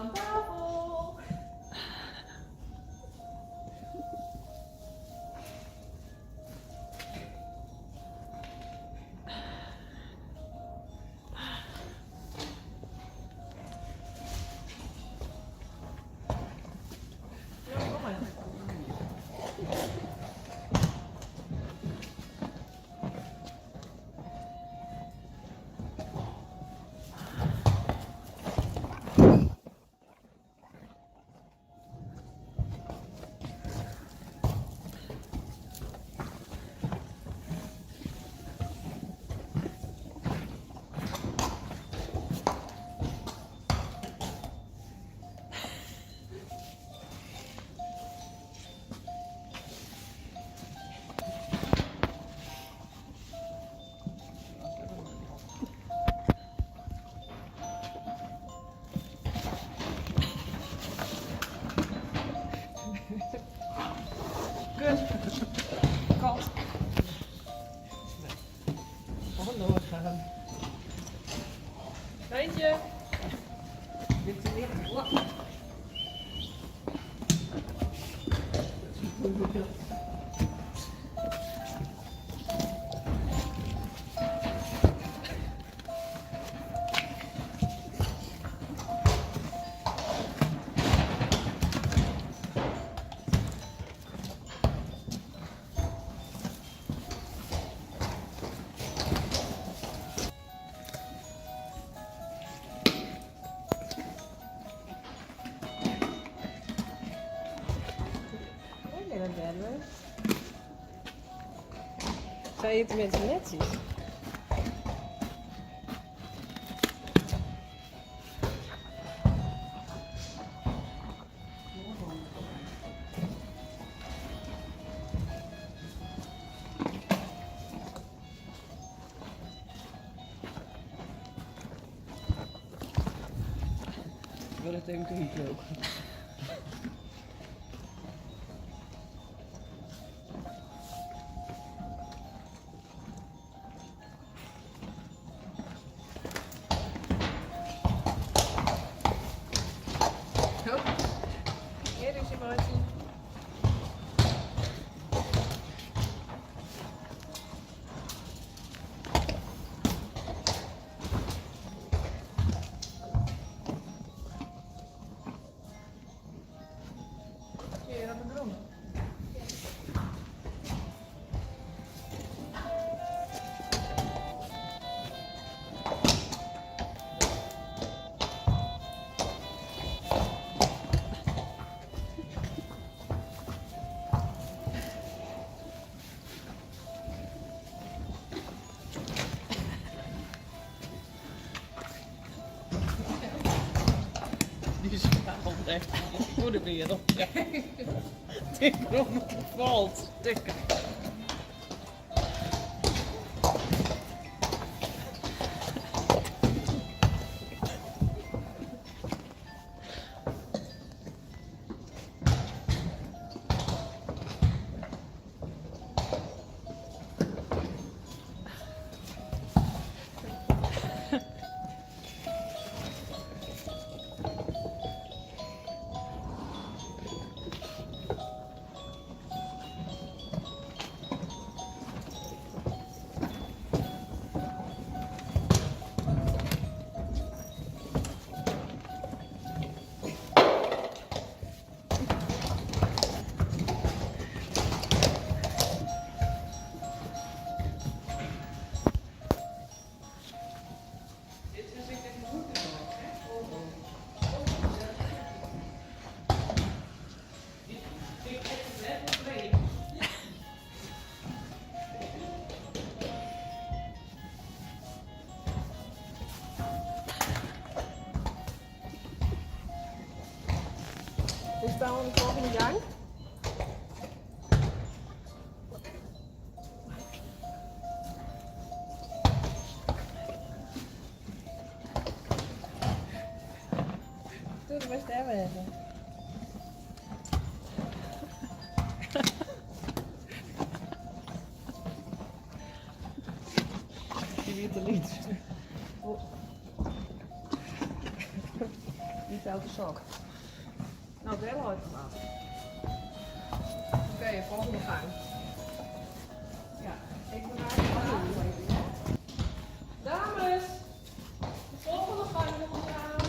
Aan tafel! Kut. Kat. Nee. Doorgaan. Wijntje. Dit is weer. Zijn je tenminste netjes? Ik wil het even kijken ook. Hier is je maatje. Hier op de bloem. Die schaal echt voor de wereld. Ja. Tik om het valt. Tik. Dit is ik echt goed Dit vind ik echt level 2. We staan de volgende gang. Doe de best hebben even. Die weer te liet. Die Stoute sok. Nou, dêr leit it wat. Oké, volgende gang. Ja, ik bewaar de tafel even. Dames, de volgende gang komt eraan.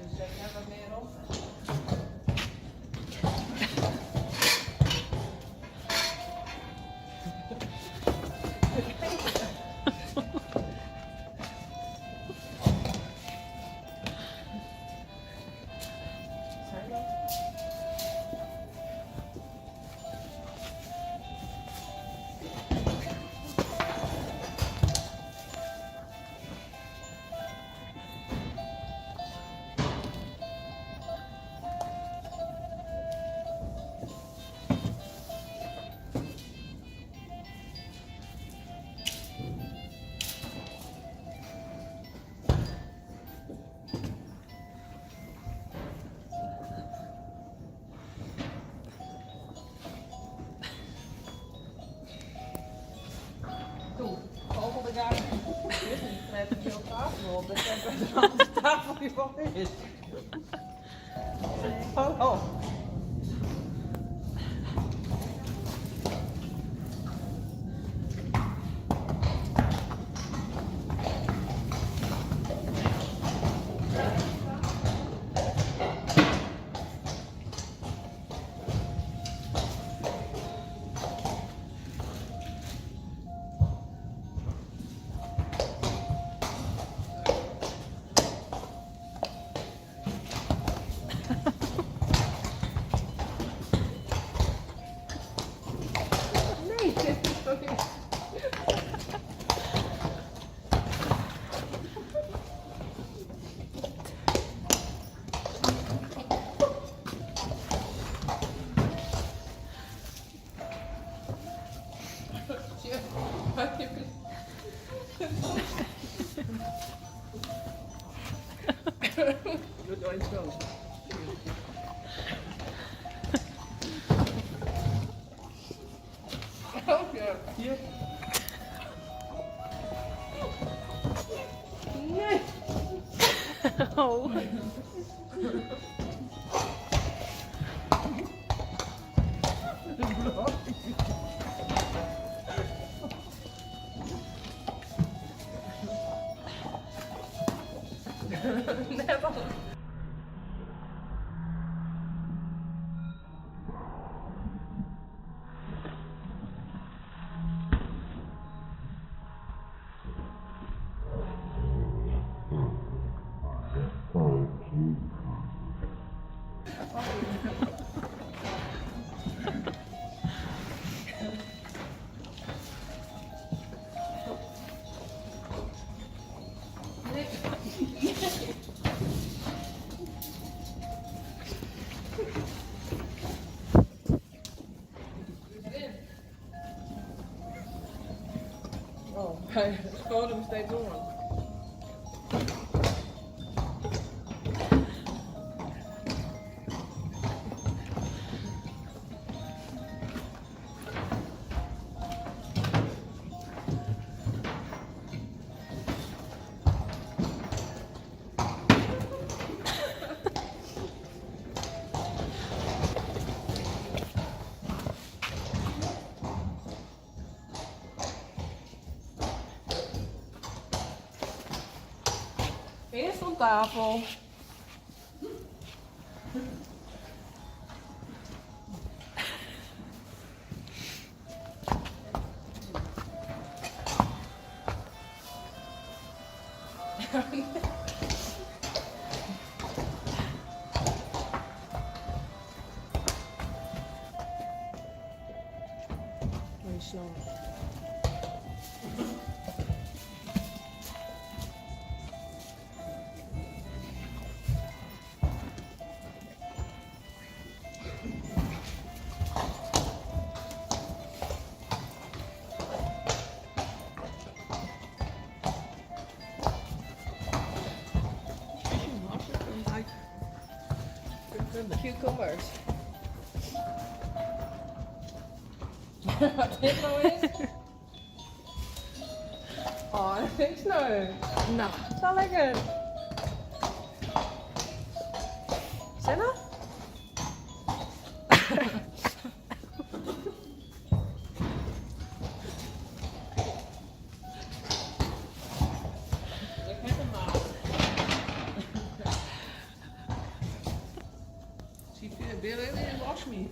Dus ik heb wat meer op. Zijn dat? Toe, volgende gang. Dit is net een heel tafel op. Dat is een andere tafel die van is. Hallo. Nee, dit is toch niet. Doe het zo. Oh ja. Hier. Nee. Oh. Net als. Oh, hij schoot hem steeds door. Eerst om tafel. Mijn slang. Cucumbers. Wat dit no is? Oh, dat vind ik sneu. No. Sa lekker. Senna? Ik heb hem maar. She barely wash me.